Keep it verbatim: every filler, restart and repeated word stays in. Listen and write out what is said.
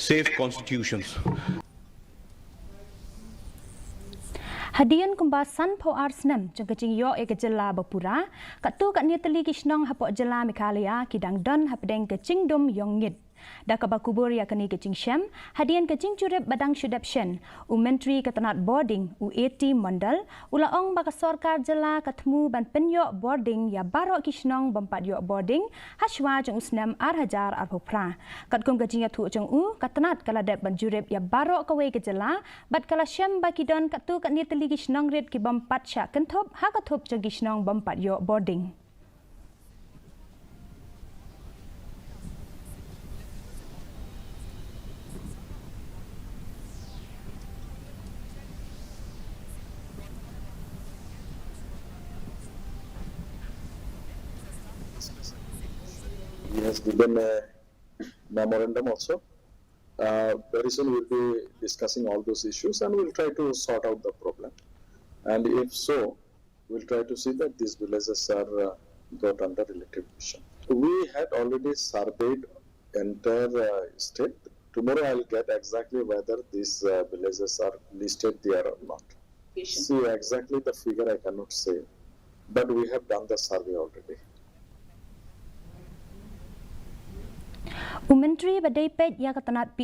Save constitutions. Hadien kumba san phew ar snem jong ka jingïoh ïa ka jylla ba pura, katto katne tylli ki shnong hapoh jylla Meghalaya ki dang don hapdeng ka jingdum ïong ngit. Da kaba kubur ïa kane ka jingshem, hadien ka jingjurip ba dang shu dep shen, u Myntri ka tnat bording, u A T Mondal, u la ong ba ka sorkar jylla ka thmu ban pynïoh bording ïa baroh ki shnong bym pat ïoh bording hashwa jong u snem ar hajar arphew phra. Katkum ka jingïathuh jong u, ka tnat ka la dep ban jurip ïa baroh kawei ka jylla, bad ka la shem ba ki don katto katne tylli ki shnong rit ki bym pat shah kynthup ha ka thup jong ki shnong bym pat ïoh bording. He has given a memorandum also. Uh, very soon we'll be discussing all those issues and we'll try to sort out the problem. And if so, we'll try to see that these villages are uh, brought under relative division. We had already surveyed entire uh, state. Tomorrow I'll get exactly whether these uh, villages are listed there or not. See, exactly the figure I cannot say, but we have done the survey already. U Myntri ba dei peit ïa ka tnat P